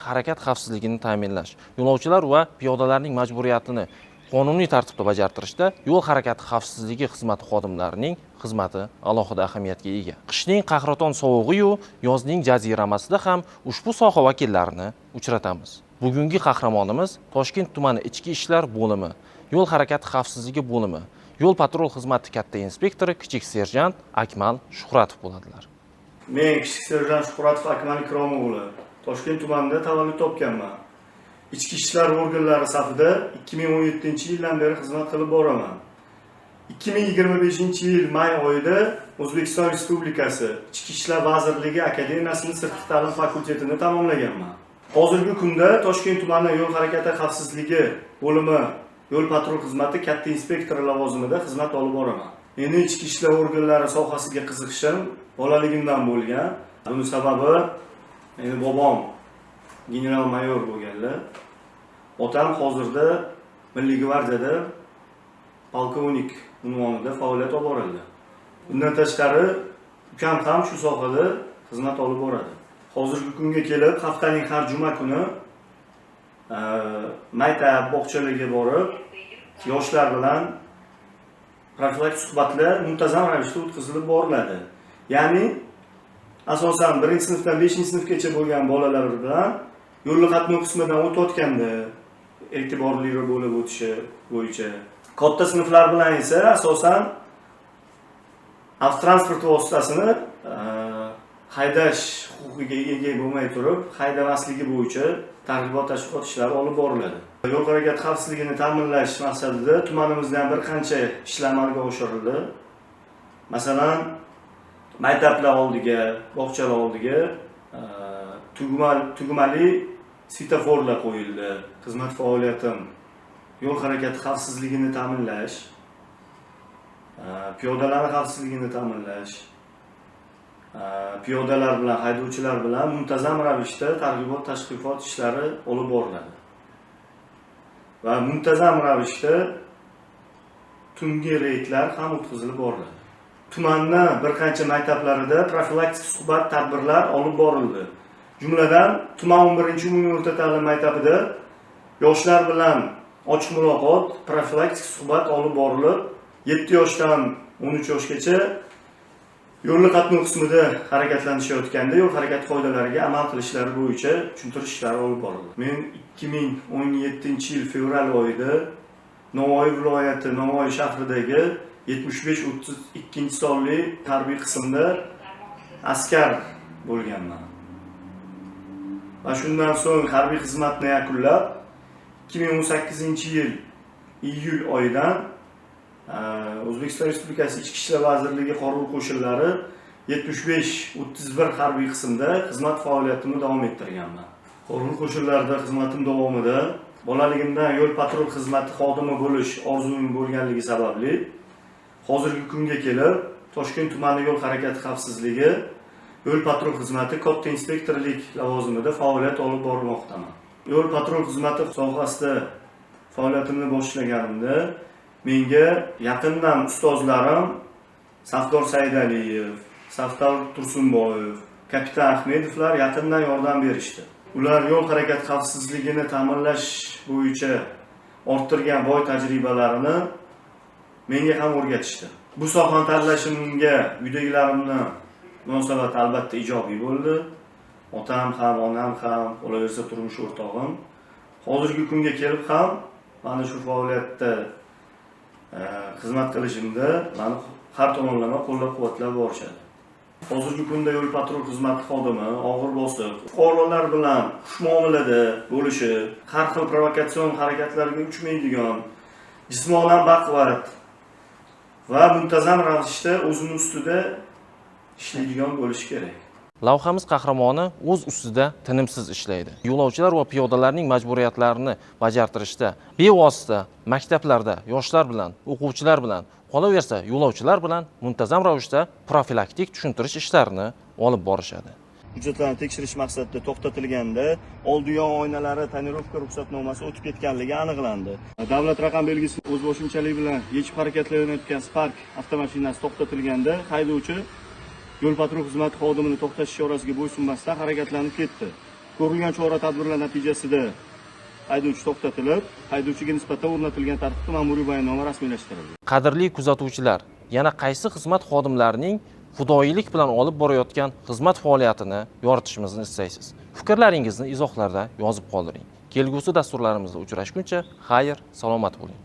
Harakat xavfsizligini ta'minlash, yo'lovchilar va piyodalarning majburiyatini qonuniy tartibda bajartirishda yo'l harakati xavfsizligi xizmati xodimlarining xizmati alohida ahamiyatga ega. Qishning qahraton sovug'iyu yozning jaziramasida ham ushbu soha vakillarini uchratamiz. Bugungi qahramonimiz Toshkent tumani ichki ishlar bo'limi yo'l harakati xavfsizligi bo'limi yo'l patrul xizmati katta inspektori, kichik serjant Akmal Shuhratov bo'ladilar. Men kichik serjant Shuhratov Akmal Ikrom o'g'li, Toshkent tumanida tavallud topganman. Ichki ishlar organlari safida 2017-yildan beri xizmat qilib boraman. 2025-yil may oyida O'zbekiston Respublikasi Ichki ishlar vazirligi akademiyasining sirtqi ta'lim fakultetini tamomlaganman. Hozirgi kunda Toshkent tumani yo'l harakati xavfsizligi bo'limi yo'l patrul xizmati katta inspektori lavozimida xizmat olib boraman. Meni ichki ishlar organlari sohasiga qiziqishim bolaligimdan bo'lgan. Buni sababi meni bobom general mayor bo'lganlar. Otam hozirda Milliy gvardiyada polkovnik unvonida faoliyat olib boradilar. Bundan tashqari, ukam ham shu sohada xizmat olib boradi. Hozirgi kunga kelib haftaning har juma kuni maktab, bog'chalarga borib, yoshlar bilan profilaktik suhbatlar muntazam ravishda o'tkazilib boriladi. Ya'ni asosan birinchi sinfdan beshinchi sinfgacha bo'lgan bolalar bilan yo'lli qatnov qismidan o'tayotganda e'tiborliroq bo'lib o'tishi bo'yicha, katta sinflar bilan esa asosan avtotransport vositasini haydash huquqiga ega bo'lmay turib haydamasligi bo'yicha targ'ibot tashviqot ishlari olib boriladi. Yo'l harakati xavfsizligini ta'minlash maqsadida tumanimizda ham bir qancha ishlar amalga oshirildi. Masalan, maktablar oldiga, bog'chalar oldiga tugmali svetoforlar qo'yildi. Xizmat faoliyatim yo'l harakati xavfsizligini ta'minlash, piyodalarni xavfsizligini ta'minlash, piyodalar bilan, haydovchilar bilan muntazam ravishda targ'ibot tashviqot ishlari olib boriladi va muntazam ravishda tungi reydlar ham o'tkazilib boriladi. Tumanni bir qancha maktablarida profilaktik suhbat tadbirlar olib borildi. Jumladan, tuman 11 umumiy o'rta ta'lim maktabida yoshlar bilan ochiq muloqot, profilaktik suhbat olib borilib, 7 yoshdan 13 yoshgacha yo'lli qatnov qismida harakatlanishayotganda yo'l harakati qoidalariga amal qilishlari bo'yicha tushuntirish ishlari olib borildi. Men 2017 yil fevral oyida Navoiy viloyati Navoiy shahridagi 7532 sonli harbiy qismda askar bo'lganman. Va shundan so'ng harbiy xizmatni yakunlab, 2018 yil iyul oyidan O'zbekiston Respublikasi Ichki ishlar vazirligi Qurolli qo'shinlari 7531 harbiy qismda xizmat faoliyatimni davom ettirganman. Qurolli qo'shinlarda xizmatim davomida bolaligimdan yo'l patrul xizmati xodimi bo'lish orzuim bo'lganligi sababli hozirgi kunga kelib Toshkent tumani yo'l harakati xavfsizligi yo'l patrul xizmati katta inspektorlik lavozimida faoliyat olib bormoqdaman. Yo'l patrul xizmati sohasida faoliyatimni boshlaganimda menga yaqindan ustozlarim Safdor Saidaliyev, Safdor Tursunboyev, kapitan Ahmedovlar yaqindan yordam berishdi. Ular yo'l harakati xavfsizligini ta'minlash bo'yicha orttirgan boy tajribalarini menga ham o'rgatishdi. Bu sohani tanlashimga uydagilarimni munosabati albatta ijobiy bo'ldi. Otam ham, onam ham, qolaversa turmush o'rtog'im. Hozirgi kunga kelib ham mana shu faoliyatda xizmat qilishimda mani har tomonlama qo'llab-quvvatlab borishadi. Hozirgi kunda yo'l patrul xizmati xodimi og'ir bosiq, fuqarolar bilan xushmuomalada bo'lishi, har xil provokatsion harakatlarga uchmaydigan, jismonan baquvvat va muntazam ravishda o'zini ustida ishlaydigan bo'lishi kerak. Lavhamiz qahramoni o'z ustida tinimsiz ishlaydi. Yo'lovchilar va piyodalarning majburiyatlarini bajartirishda bevosita maktablarda yoshlar bilan, o'quvchilar bilan, qolaversa yo'lovchilar bilan muntazam ravishda profilaktik tushuntirish ishlarini olib borishadi. Hujjatlarni tekshirish maqsadida to'xtatilganda oldi yon oynalari tonirovka ruxsatnomasi o'tib ketganligi aniqlandi. Davlat raqam belgisini o'zboshimchalik bilan yechib harakatlanayotgan Spark avtomashinasi to'xtatilganda haydovchi yo'l patrul xizmati xodimini to'xtash ishorasiga bo'ysunmasdan harakatlanib ketdi. Ko'rilgan chora-tadbirlar natijasida haydovchi to'xtatilib, haydovchiga nisbatan o'rnatilgan tartibda ma'muriy bayonnoma rasmiylashtirildi. Qadrli kuzatuvchilar, yana qaysi xizmat xodimlarining fidoyilik bilan olib borayotgan xizmat faoliyatini yoritishimizni istaysiz? Fikrlaringizni izohlarda yozib qoldiring. Kelgusi dasturlarimizda uchrashguncha xayr, salomat bo'ling.